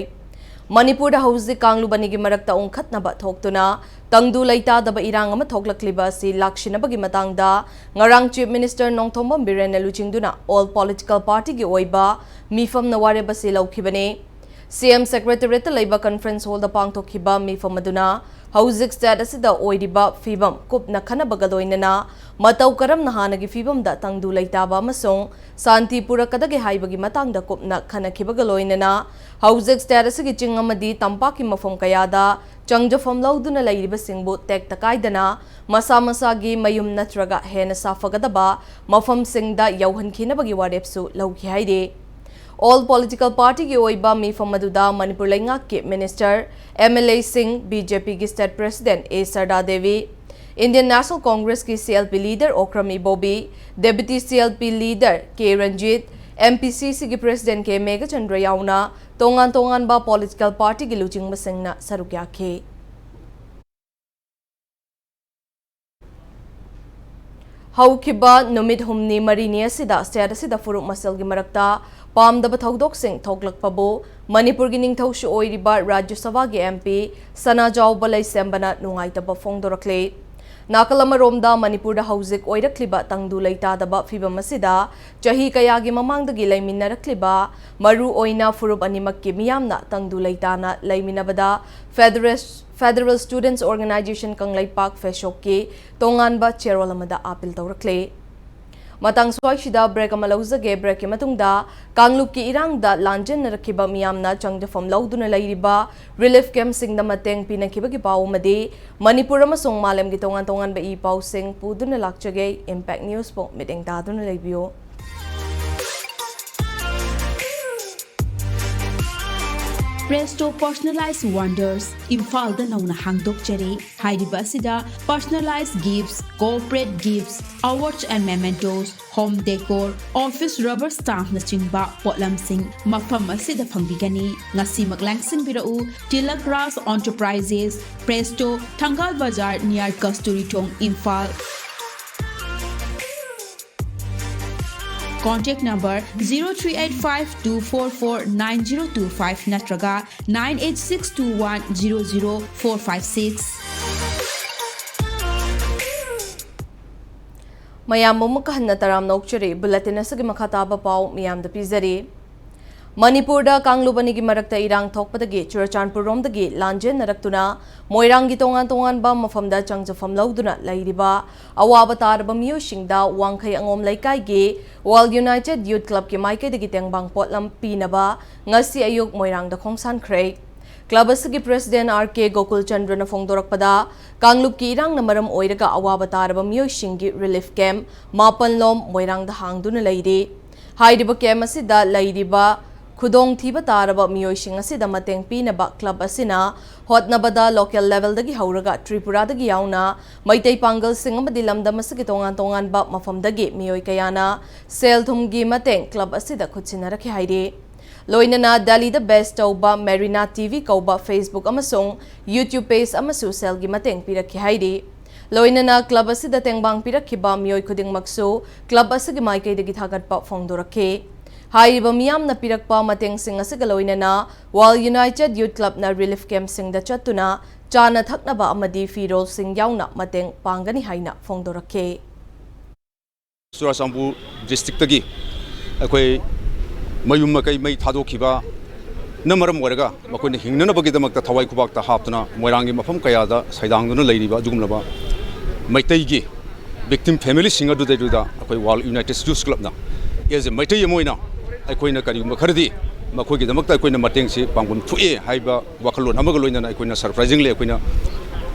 ꯃꯅꯤꯄꯨꯔꯗ ꯍꯧꯖꯤꯛ ꯀꯥꯡꯂꯨꯞ ꯑꯅꯤꯒꯤ ꯃꯔꯛꯇ ꯎꯪꯈꯠꯅꯕ ꯊꯣꯛꯇꯨꯅ ꯇꯪꯗꯨ ꯂꯩꯇꯥꯗꯕ ꯏꯔꯥꯡ ꯑꯃ ꯊꯣꯛꯂꯛꯂꯤꯕ ꯑꯁꯤ ꯂꯥꯛꯁꯤꯟꯅꯕꯒꯤ ꯃꯇꯥꯡꯗ ꯉꯔꯥꯡ Chief Minister ꯅꯣꯡꯊꯣꯝꯕꯝ ꯕꯤꯔꯦꯟꯅ ꯂꯨꯆꯤꯡꯗꯨꯅ all political partyꯒꯤ ꯑꯣꯏꯕ ꯃꯤꯐꯝꯅ ꯋꯥꯔꯦꯞ ꯑꯁꯤ ꯂꯧꯈꯤꯕꯅꯤ꯫ CM Secretariatꯇ ꯂꯩꯕ conference hallꯗ ꯄꯥꯡꯊꯣꯛꯈꯤꯕ ꯃꯤꯐꯝ ꯑꯗꯨꯅ ꯍꯧꯖꯤꯛ ꯁ꯭ꯇꯦꯠ ꯑꯁꯤꯗ ꯑꯣꯏꯔꯤꯕ ꯐꯤꯕꯝ ꯀꯨꯞꯅ ꯈꯟꯅꯕꯒ ꯂꯣꯏꯅꯅ ꯃꯇꯧ ꯀꯔꯝꯅ ꯍꯥꯟꯅꯒꯤ ꯐꯤꯕꯝꯗ ꯇꯪꯗꯨ ꯂꯩꯇꯥꯕ ꯑꯃꯁꯨꯡ ꯁꯥꯟꯇꯤ ꯄꯨꯔꯛꯀꯗꯒꯦ ꯍꯥꯏꯕꯒꯤ ꯃꯇꯥꯡꯗ ꯀꯨꯞꯅ ꯈꯟꯅꯈꯤꯕꯒ ꯂꯣꯏꯅꯅ ꯍꯧꯖꯤꯛ ꯁ꯭ꯇꯦꯠ ꯑꯁꯤꯒꯤ ꯆꯤꯡ ꯑꯃꯗꯤ ꯇꯝꯄꯥꯛꯀꯤ ꯃꯐꯝ ꯀꯌꯥꯗ ꯆꯪꯖꯐꯝ ꯂꯧꯗꯨꯅ ꯂꯩꯔꯤꯕꯁꯤꯡꯕꯨ ꯇꯦꯛꯇ ꯀꯥꯏꯗꯅ ꯃꯁꯥ ꯃꯁꯥꯒꯤ ꯃꯌꯨꯝ ꯅꯠꯇ꯭ꯔꯒ ꯍꯦꯟꯅ ꯁꯥꯐꯒꯗꯕ ꯃꯐꯝꯁꯤꯡꯗ ꯌꯧꯍꯟꯈꯤꯅꯕꯒꯤ ꯋꯥꯔꯦꯞꯁꯨ ꯂꯧꯈꯤ ꯍꯥꯏꯔꯤ꯫ All political party ꯒꯤ ꯑꯣꯏꯕ ꯃꯤꯐꯝ ꯑꯗꯨꯗ ꯃꯅꯤꯄꯨꯔ ꯂꯩꯉꯥꯛꯀꯤ ꯃꯤꯅꯤꯁꯇꯔ, MLA ꯁꯤꯡ, BJP ꯒꯤ state president A Sarda Devi, Indian National Congress ꯀꯤ CLP leader Okram Ibobi, deputy CLP leader K Ranjit, MPCC ꯒꯤ president K ꯃꯦꯘꯆꯟꯗ꯭ꯔ ꯌꯥꯎꯅ ꯇꯣꯉꯥꯟ ꯇꯣꯉꯥꯟꯕ political party ꯒꯤ ꯂꯨꯆꯤꯡꯕꯁꯤꯡꯅ ꯁꯔꯨꯛ ꯌꯥꯈꯤ꯫ ꯍꯧꯈꯤꯕ ꯅꯨꯃꯤꯠ ꯍꯨꯝꯅꯤ ꯃꯔꯤꯅꯤ ꯑꯁꯤꯗ state ꯑꯁꯤꯗ ꯐꯨꯔꯨꯞ ꯃꯁꯦꯜꯒꯤ ꯃꯔꯛꯇ ꯄꯥꯝꯗꯕ ꯊꯧꯗꯣꯛꯁꯤꯡ ꯊꯣꯛꯂꯛꯄꯕꯨ ꯃꯅꯤꯄꯨꯔꯒꯤ ꯅꯤꯡꯊꯧꯁꯨ ꯑꯣꯏꯔꯤꯕ ꯔꯥꯖ꯭ꯌ ꯁꯚꯥꯒꯤ MP ꯁꯅꯥꯖꯥꯎꯕ ꯂꯩꯁꯦꯝꯕꯅ ꯅꯨꯡꯉꯥꯏꯇꯕ ꯐꯣꯡꯗꯣꯔꯛꯂꯤ꯫ ꯅꯥꯀꯜ ꯑꯃꯔꯣꯝꯗ ꯃꯅꯤꯄꯨꯔꯗ ꯍꯧꯖꯤꯛ ꯑꯣꯏꯔꯛꯂꯤꯕ ꯇꯪꯗꯨ ꯂꯩꯇꯥꯗꯕ ꯐꯤꯕꯝ ꯑꯁꯤꯗ ꯆꯍꯤ ꯀꯌꯥꯒꯤ ꯃꯃꯥꯡꯗꯒꯤ ꯂꯩꯃꯤꯟꯅꯔꯛꯂꯤꯕ ꯃꯔꯨ ꯑꯣꯏꯅ ꯐꯨꯔꯨꯞ ꯑꯅꯤꯃꯛꯀꯤ ꯃꯤꯌꯥꯝꯅ ꯇꯪꯗꯨ ꯂꯩꯇꯥꯅ ꯂꯩꯃꯤꯟꯅꯕꯗ Federal Students Organisation ꯀꯪꯂꯩꯄꯥꯛ ꯐꯦꯁꯣꯛꯀꯤ ꯇꯣꯉꯥꯟꯕ ꯆꯦꯔꯣꯜ ꯑꯃꯗ ꯑꯥꯄꯤꯜ ꯇꯧꯔꯛꯂꯤ꯫ ꯃꯇꯥꯡ ꯁ꯭ꯋꯥꯏꯁꯤꯗ break ꯑꯃ ꯂꯧꯖꯒꯦ꯫ Break ꯀꯤ ꯃꯇꯨꯡꯗ ꯀꯥꯡꯂꯨꯞꯀꯤ ꯏꯔꯥꯡꯗ ꯂꯥꯟꯖꯦꯟꯅꯔꯛꯈꯤꯕ ꯃꯤꯌꯥꯝꯅ ꯆꯪꯖꯐꯝ ꯂꯧꯗꯨꯅ ꯂꯩꯔꯤꯕ relief camp ꯁꯤꯡꯗ ꯃꯇꯦꯡ ꯄꯤꯅꯈꯤꯕꯒꯤ ꯄꯥꯎ ꯑꯃꯗꯤ ꯃꯅꯤꯄꯨꯔ ꯑꯃꯁꯨꯡ ꯃꯥꯂꯦꯝꯒꯤ ꯇꯣꯉꯥꯟ ꯇꯣꯉꯥꯟꯕ ꯏ ꯄꯥꯎꯁꯤꯡ ꯄꯨꯗꯨꯅ ꯂꯥꯛꯆꯒꯦ꯫ Impact News ꯄꯨ ꯃꯤꯠꯌꯦꯡ ꯇꯥꯗꯨꯅ ꯂꯩꯕꯤꯌꯨ꯫ Presto Personalized Wonders ꯏꯝꯐꯥꯜꯗ ꯅꯧꯅ ꯍꯥꯡꯗꯣꯛꯆꯔꯤ꯫ ꯍꯥꯏꯔꯤꯕ ꯑꯁꯤꯗ personalized gifts, corporate gifts, awards and mementos, home decor, office rubber stamp ꯅꯆꯤꯡꯕ ꯄꯣꯠꯂꯝꯁꯤꯡ ꯃꯐꯝ ꯑꯁꯤꯗ ꯐꯪꯕꯤꯒꯅꯤ꯫ ꯉꯁꯤꯃꯛ ꯂꯥꯡꯁꯤꯟꯕꯤꯔꯛꯎ꯫ Tilak Raj Enterprises, Presto, Thangal Bazar near Kasturi Thong, Imphal. Contact number zero three eight five two four four nine zero two five ꯅꯠꯇ꯭ꯔꯒ nine eight six two one zero zero four five six꯫ ꯃꯌꯥꯝꯕꯨ ꯑꯃꯨꯛꯀ ꯍꯟꯅ ꯇꯔꯥꯝꯅ ꯑꯣꯛꯆꯔꯤ꯫ Bulletin ꯑꯁꯤꯒꯤ ꯃꯈꯥ ꯇꯥꯕ ꯄꯥꯎ ꯃꯤꯌꯥꯝꯗ ꯄꯤꯖꯔꯤ꯫ ꯃꯅꯤꯄꯨꯔꯗ ꯀꯥꯡꯂꯨꯞ ꯑꯅꯤꯒꯤ ꯃꯔꯛꯇ ꯏꯔꯥꯡ ꯊꯣꯛꯄꯗꯒꯤ ꯆꯨꯔꯆꯥꯟꯄꯨꯔꯔꯣꯝꯗꯒꯤ ꯂꯥꯟꯖꯦꯟꯅꯔꯛꯇꯨꯅ ꯃꯣꯏꯔꯥꯡꯒꯤ ꯇꯣꯉꯥꯟ ꯇꯣꯉꯥꯟꯕ ꯃꯐꯝꯗ ꯆꯪꯖꯐꯝ ꯂꯧꯗꯨꯅ ꯂꯩꯔꯤꯕ ꯑꯋꯥꯕ ꯇꯥꯔꯕ ꯃꯤꯑꯣꯏꯁꯤꯡꯗ ꯋꯥꯡꯈꯩ ꯑꯉꯣꯝ ꯂꯩꯀꯥꯏꯒꯤ World United Youth Clubꯀꯤ ꯃꯥꯏꯀꯩꯗꯒꯤ ꯇꯦꯡꯕꯥꯡ ꯄꯣꯠꯂꯝ ꯄꯤꯅꯕ ꯉꯁꯤ ꯑꯌꯨꯛ ꯃꯣꯏꯔꯥꯡꯗ ꯈꯣꯡꯁꯥꯟꯈ꯭ꯔꯦ꯫ Club ꯑꯁꯤꯒꯤ President R K ꯒꯣꯀꯨꯜꯆꯟꯗ꯭ꯔꯅ ꯐꯣꯡꯗꯣꯔꯛꯄꯗ, ꯀꯥꯡꯂꯨꯞꯀꯤ ꯏꯔꯥꯡꯅ ꯃꯔꯝ ꯑꯣꯏꯔꯒ ꯑꯋꯥꯕ ꯇꯥꯔꯕ ꯃꯤꯑꯣꯏꯁꯤꯡꯒꯤ relief camp ꯃꯥꯄꯟꯂꯣꯝ ꯃꯣꯏꯔꯥꯡꯗ ꯍꯥꯡꯗꯨꯅ ꯂꯩꯔꯤ꯫ ꯍꯥꯏꯔꯤꯕ camp ꯑꯁꯤꯗ ꯂꯩꯔꯤꯕ ꯈꯨꯗꯣꯡꯊꯤꯕ ꯇꯥꯔꯕ ꯃꯤꯑꯣꯏꯁꯤꯡ ꯑꯁꯤꯗ ꯃꯇꯦꯡ ꯄꯤꯅꯕ club ꯑꯁꯤꯅ ꯍꯣꯠꯅꯕꯗ local levelꯗꯒꯤ ꯍꯧꯔꯒ ꯇ꯭ꯔꯤꯄꯨꯔꯥꯗꯒꯤ ꯌꯥꯎꯅ ꯃꯩꯇꯩ ꯄꯥꯡꯒꯜꯁꯤꯡ ꯑꯃꯗꯤ ꯂꯝꯗꯝ ꯑꯁꯤꯒꯤ ꯇꯣꯉꯥꯟ ꯇꯣꯉꯥꯟꯕ ꯃꯐꯝꯗꯒꯤ ꯃꯤꯑꯣꯏ ꯀꯌꯥꯅ ꯁꯦꯜ ꯊꯨꯝꯒꯤ ꯃꯇꯦꯡ club ꯑꯁꯤꯗ ꯈꯨꯠꯁꯤꯟꯅꯔꯛꯈꯤ ꯍꯥꯏꯔꯤ꯫ ꯂꯣꯏꯅꯅ ꯗꯦꯜꯂꯤꯗ base ꯇꯧꯕ Marina T V ꯀꯧꯕ Facebook ꯑꯃꯁꯨꯡ YouTube page ꯑꯃꯁꯨ ꯁꯦꯜꯒꯤ ꯃꯇꯦꯡ ꯄꯤꯔꯛꯈꯤ ꯍꯥꯏꯔꯤ꯫ ꯂꯣꯏꯅꯅ club ꯑꯁꯤꯗ ꯇꯦꯡꯕꯥꯡ ꯄꯤꯔꯛꯈꯤꯕ ꯃꯤꯑꯣꯏ ꯈꯨꯗꯤꯡꯃꯛꯁꯨ club ꯑꯁꯤꯒꯤ ꯃꯥꯏꯀꯩꯗꯒꯤ ꯊꯥꯒꯠꯄ ꯐꯣꯡꯗꯣꯔꯛꯈꯤ꯫ ꯍꯥꯏꯔꯤꯕ ꯃꯤꯌꯥꯝꯅ ꯄꯤꯔꯛꯄ ꯃꯇꯦꯡꯁꯤꯡ ꯑꯁꯤꯒ ꯂꯣꯏꯅꯅ World United Youth Clubꯅ relief campꯁꯤꯡꯗ ꯆꯠꯇꯨꯅ ꯆꯥꯅ ꯊꯛꯅꯕ ꯑꯃꯗꯤ ꯐꯤꯔꯣꯜꯁꯤꯡ ꯌꯥꯎꯅ ꯃꯇꯦꯡ ꯄꯥꯡꯒꯅꯤ ꯍꯥꯏꯅ ꯐꯣꯡꯗꯣꯔꯛꯈꯤ꯫ ꯆꯨꯔꯥꯆꯥꯟꯄꯨꯔ districtꯇꯒꯤ ꯑꯩꯈꯣꯏ ꯃꯌꯨꯝ ꯃꯀꯩ ꯃꯩ ꯊꯥꯗꯣꯛꯈꯤꯕꯅ ꯃꯔꯝ ꯑꯣꯏꯔꯒ ꯃꯈꯣꯏꯅ ꯍꯤꯡꯅꯅꯕꯒꯤꯗꯃꯛꯇ ꯊꯋꯥꯏ ꯈꯨꯕꯥꯛꯇ ꯍꯥꯞꯇꯨꯅ ꯃꯣꯏꯔꯥꯡꯒꯤ ꯃꯐꯝ ꯀꯌꯥꯗ ꯁꯩꯗꯥꯡꯗꯨꯅ ꯂꯩꯔꯤꯕ ꯑꯗꯨꯒꯨꯝꯂꯕ ꯃꯩꯇꯩꯒꯤ victim familyꯁꯤꯡ ꯑꯗꯨꯗꯩꯗꯨꯗ ꯑꯩꯈꯣꯏ World United Youth Clubꯅ as a Meitei ꯑꯃ ꯑꯣꯏꯅ ꯑꯩꯈꯣꯏꯅ ꯀꯔꯤꯒꯨꯝꯕ ꯈꯔꯗꯤ ꯃꯈꯣꯏꯒꯤꯗꯃꯛꯇ ꯑꯩꯈꯣꯏꯅ ꯃꯇꯦꯡꯁꯤ ꯄꯥꯡꯐꯝ ꯊꯣꯛꯑꯦ ꯍꯥꯏꯕ ꯋꯥꯈꯜꯂꯣꯟ ꯑꯃꯒ ꯂꯣꯏꯅꯅ ꯑꯩꯈꯣꯏꯅ surprisingly ꯑꯩꯈꯣꯏꯅ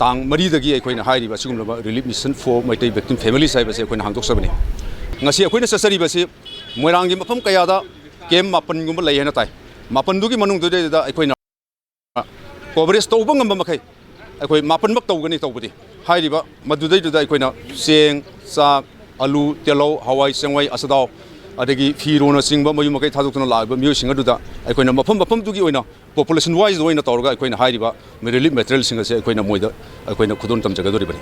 ꯇꯥꯡ ꯃꯔꯤꯗꯒꯤ ꯑꯩꯈꯣꯏꯅ ꯍꯥꯏꯔꯤꯕ ꯑꯁꯤꯒꯨꯝꯂꯕ relief mission for Meitei victim families ꯍꯥꯏꯕꯁꯦ ꯑꯩꯈꯣꯏꯅ ꯍꯥꯡꯗꯣꯛꯆꯕꯅꯤ꯫ ꯉꯁꯤ ꯑꯩꯈꯣꯏꯅ ꯆꯠꯆꯔꯤꯕꯁꯤ ꯃꯣꯏꯔꯥꯡꯒꯤ ꯃꯐꯝ ꯀꯌꯥꯗ camp ꯃꯥꯄꯟꯒꯨꯝꯕ ꯂꯩ ꯍꯥꯏꯅ ꯇꯥꯏ꯫ ꯃꯥꯄꯟꯗꯨꯒꯤ ꯃꯅꯨꯡꯗꯨꯗꯩꯗ ꯑꯩꯈꯣꯏꯅ coverage ꯇꯧꯕ ꯉꯝꯕ ꯃꯈꯩ ꯑꯩꯈꯣꯏ ꯃꯥꯄꯟꯃꯛ ꯇꯧꯒꯅꯤ ꯇꯧꯕꯗꯤ꯫ ꯍꯥꯏꯔꯤꯕ ꯃꯗꯨꯗꯩꯗꯨꯗ ꯑꯩꯈꯣꯏꯅ ꯆꯦꯡ, ꯆꯥꯛ, ꯑꯂꯨ, ꯇꯤꯜꯍꯧ, ꯍꯋꯥꯏ ꯆꯦꯡꯋꯥꯏ, ꯑꯆꯥꯊꯥꯎ, ꯑꯗꯒꯤ ꯐꯤꯔꯣꯟꯅꯆꯤꯡꯕ ꯃꯌꯨꯝ ꯃꯀꯩ ꯊꯥꯗꯣꯛꯇꯨꯅ ꯂꯥꯛꯏꯕ ꯃꯤꯑꯣꯏꯁꯤꯡ ꯑꯗꯨꯗ ꯑꯩꯈꯣꯏꯅ ꯃꯐꯝ ꯃꯐꯝꯗꯨꯒꯤ ꯑꯣꯏꯅ population wise ꯑꯣꯏꯅ ꯇꯧꯔꯒ ꯑꯩꯈꯣꯏꯅ ꯍꯥꯏꯔꯤꯕ relief materialꯁꯤꯡ ꯑꯁꯦ ꯑꯩꯈꯣꯏꯅ ꯃꯣꯏꯗ ꯑꯩꯈꯣꯏꯅ ꯈꯨꯗꯣꯜ ꯇꯝꯖꯒꯗꯧꯔꯤꯕꯅꯤ꯫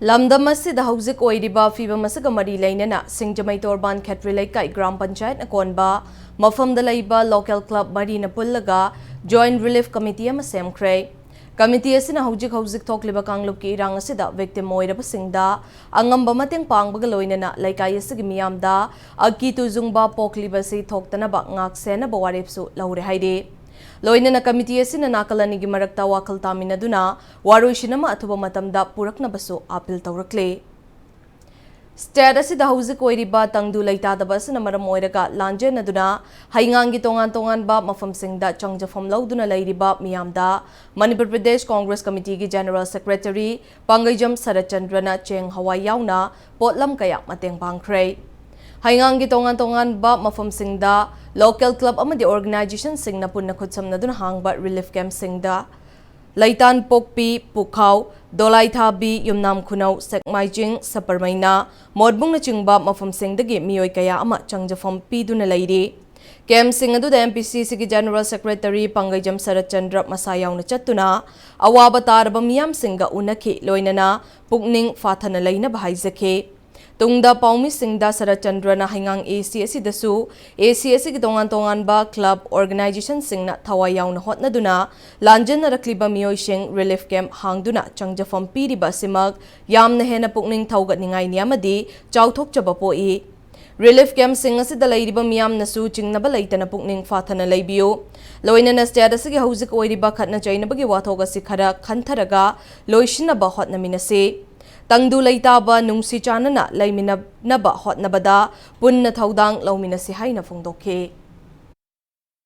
ꯂꯝꯗꯝ ꯑꯁꯤꯗ ꯍꯧꯖꯤꯛ ꯑꯣꯏꯔꯤꯕ ꯐꯤꯕꯝ ꯑꯁꯤꯒ ꯃꯔꯤ ꯂꯩꯅꯅ ꯁꯤꯡꯖꯃꯩ ꯇꯣꯔꯕꯥꯟ ꯈꯦꯇ꯭ꯔꯤ ꯂꯩꯀꯥꯏ ꯒ꯭ꯔꯥꯝ ꯄꯟꯆꯥꯌꯠꯅ ꯀꯣꯟꯕ ꯃꯐꯝꯗ ꯂꯩꯕ local club ꯃꯔꯤꯅ ꯄꯨꯜꯂꯒ joint relief committee ꯑꯃ ꯁꯦꯝꯈ꯭ꯔꯦ꯫ ꯀꯃꯤꯇꯤ ꯑꯁꯤꯅ ꯍꯧꯖꯤꯛ ꯍꯧꯖꯤꯛ ꯊꯣꯛꯂꯤꯕ ꯀꯥꯡꯂꯨꯞꯀꯤ ꯏꯔꯥꯡ ꯑꯁꯤꯗ victim ꯑꯣꯏꯔꯕꯁꯤꯡꯗ ꯑꯉꯝꯕ ꯃꯇꯦꯡ ꯄꯥꯡꯕꯒ ꯂꯣꯏꯅꯅ ꯂꯩꯀꯥꯏ ꯑꯁꯤꯒꯤ ꯃꯤꯌꯥꯝꯗ ꯑꯀꯤ ꯇꯨꯖꯨꯡꯕ ꯄꯣꯛꯂꯤꯕꯁꯤ ꯊꯣꯛꯇꯅꯕ ꯉꯥꯛ ꯁꯦꯟꯅꯕ ꯋꯥꯔꯦꯞꯁꯨ ꯂꯧꯔꯦ ꯍꯥꯏꯔꯤ꯫ ꯂꯣꯏꯅꯅ ꯀꯃꯤꯇꯤ ꯑꯁꯤꯅ ꯅꯥꯀꯜ ꯑꯅꯤꯒꯤ ꯃꯔꯛꯇ ꯋꯥꯈꯜ ꯇꯥꯃꯤꯟꯅꯗꯨꯅ ꯋꯥꯔꯣꯏꯁꯤꯟ ꯑꯃ ꯑꯊꯨꯕ ꯃꯇꯝꯗ ꯄꯨꯔꯛꯅꯕꯁꯨ ꯑꯥꯄꯤꯜ ꯇꯧꯔꯛꯂꯤ꯫ State ꯑꯁꯤꯗ ꯍꯧꯖꯤꯛ ꯑꯣꯏꯔꯤꯕ ꯇꯪꯗꯨ ꯂꯩꯇꯥꯗꯕ ꯑꯁꯤꯅ ꯃꯔꯝ ꯑꯣꯏꯔꯒ ꯂꯥꯟꯖꯦꯟꯅꯗꯨꯅ ꯍꯩꯉꯥꯡꯒꯤ ꯇꯣꯉꯥꯟ ꯇꯣꯉꯥꯟꯕ ꯃꯐꯝꯁꯤꯡꯗ ꯆꯪꯖꯐꯝ ꯂꯧꯗꯨꯅ ꯂꯩꯔꯤꯕ ꯃꯤꯌꯥꯝꯗ ꯃꯅꯤꯄꯨꯔ ꯄ꯭ꯔꯗꯦꯁ ꯀꯣꯡꯒ꯭ꯔꯦꯁ ꯀꯃꯤꯇꯤꯒꯤ General Secretary ꯄꯥꯡꯒꯩꯖꯝ ꯁꯔꯠꯆꯟꯗ꯭ꯔꯅ ꯆꯦꯡ ꯍꯋꯥꯏ ꯌꯥꯎꯅ ꯄꯣꯠꯂꯝ ꯀꯌꯥ ꯃꯇꯦꯡ ꯄꯥꯡꯈ꯭ꯔꯦ꯫ ꯍꯩꯉꯥꯡꯒꯤ ꯇꯣꯉꯥꯟ ꯇꯣꯉꯥꯟꯕ ꯃꯐꯝꯁꯤꯡꯗ local club ꯑꯃꯗꯤ organizationꯁꯤꯡꯅ ꯄꯨꯟꯅ ꯈꯨꯠꯁꯝꯅꯗꯨꯅ ꯍꯥꯡꯕ relief campꯁꯤꯡꯗ ꯂꯩꯇꯥꯟ ꯄꯣꯛꯄꯤ, ꯄꯨꯈꯥꯎ, ꯗꯣꯂꯥꯏꯊꯥꯕꯤ, ꯌꯨꯝꯅꯥꯝ ꯈꯨꯅꯧ, ꯁꯦꯛꯃꯥꯏꯖꯤꯡ, ꯁꯄꯔꯃꯩꯅ, ꯃꯣꯠꯕꯨꯡꯅꯆꯤꯡꯕ ꯃꯐꯝꯁꯤꯡꯗꯒꯤ ꯃꯤꯑꯣꯏ ꯀꯌꯥ ꯑꯃ ꯆꯪꯖꯐꯝ ꯄꯤꯗꯨꯅ ꯂꯩꯔꯤ꯫ Campꯁꯤꯡ ꯑꯗꯨꯗ MPCCꯒꯤ General Secretary ꯄꯥꯡꯒꯩꯖꯝ ꯁꯔꯠꯆꯟꯗ꯭ꯔ ꯃꯁꯥ ꯌꯥꯎꯅ ꯆꯠꯇꯨꯅ ꯑꯋꯥꯕ ꯇꯥꯔꯕ ꯃꯤꯌꯥꯝꯁꯤꯡꯒ ꯎꯅꯈꯤ, ꯂꯣꯏꯅꯅ ꯄꯨꯛꯅꯤꯡ ꯐꯥꯊꯅ ꯂꯩꯅꯕ ꯍꯥꯏꯖꯈꯤ꯫ ꯇꯨꯡꯗ ꯄꯥꯎꯃꯤꯁꯤꯡꯗ ꯁꯔꯠꯆꯟꯗ꯭ꯔꯅ ꯍꯩꯉꯥꯡ AC ꯑꯁꯤꯗꯁꯨ AC ꯑꯁꯤꯒꯤ ꯇꯣꯉꯥꯟ ꯇꯣꯉꯥꯟꯕ club organizationꯁꯤꯡꯅ ꯊꯋꯥꯏ ꯌꯥꯎꯅ ꯍꯣꯠꯅꯗꯨꯅ ꯂꯥꯟꯖꯦꯟꯅꯔꯛꯂꯤꯕ ꯃꯤꯑꯣꯏꯁꯤꯡ relief camp ꯍꯥꯡꯗꯨꯅ ꯆꯪꯖꯐꯝ ꯄꯤꯔꯤꯕ ꯑꯁꯤꯃꯛ ꯌꯥꯝꯅ ꯍꯦꯟꯅ ꯄꯨꯛꯅꯤꯡ ꯊꯧꯒꯠꯅꯤꯡꯉꯥꯏꯅꯤ ꯑꯃꯗꯤ ꯆꯥꯎꯊꯣꯛꯆꯕ ꯄꯣꯛꯏ꯫ Relief campꯁꯤꯡ ꯑꯁꯤꯗ ꯂꯩꯔꯤꯕ ꯃꯤꯌꯥꯝꯅꯁꯨ ꯆꯤꯡꯅꯕ ꯂꯩꯇꯅ ꯄꯨꯛꯅꯤꯡ ꯐꯥꯊꯅ ꯂꯩꯕꯤꯌꯨ꯫ ꯂꯣꯏꯅꯅ state ꯑꯁꯤꯒꯤ ꯍꯧꯖꯤꯛ ꯑꯣꯏꯔꯤꯕ ꯈꯠꯅ ꯆꯩꯅꯕꯒꯤ ꯋꯥꯊꯣꯛ ꯑꯁꯤ ꯈꯔ ꯈꯟꯊꯔꯒ ꯂꯣꯏꯁꯤꯟꯅꯕ ꯍꯣꯠꯅꯃꯤꯟꯅꯁꯤ꯫ ꯇꯪꯗꯨ ꯂꯩꯇꯥꯕ ꯅꯨꯡꯁꯤ ꯆꯥꯟꯅꯅ ꯂꯩꯃꯤꯟꯅꯅꯕ ꯍꯣꯠꯅꯕꯗ ꯄꯨꯟꯅ ꯊꯧꯗꯥꯡ ꯂꯧꯃꯤꯟꯅꯁꯤ ꯍꯥꯏꯅ ꯐꯣꯡꯗꯣꯛꯈꯤ꯫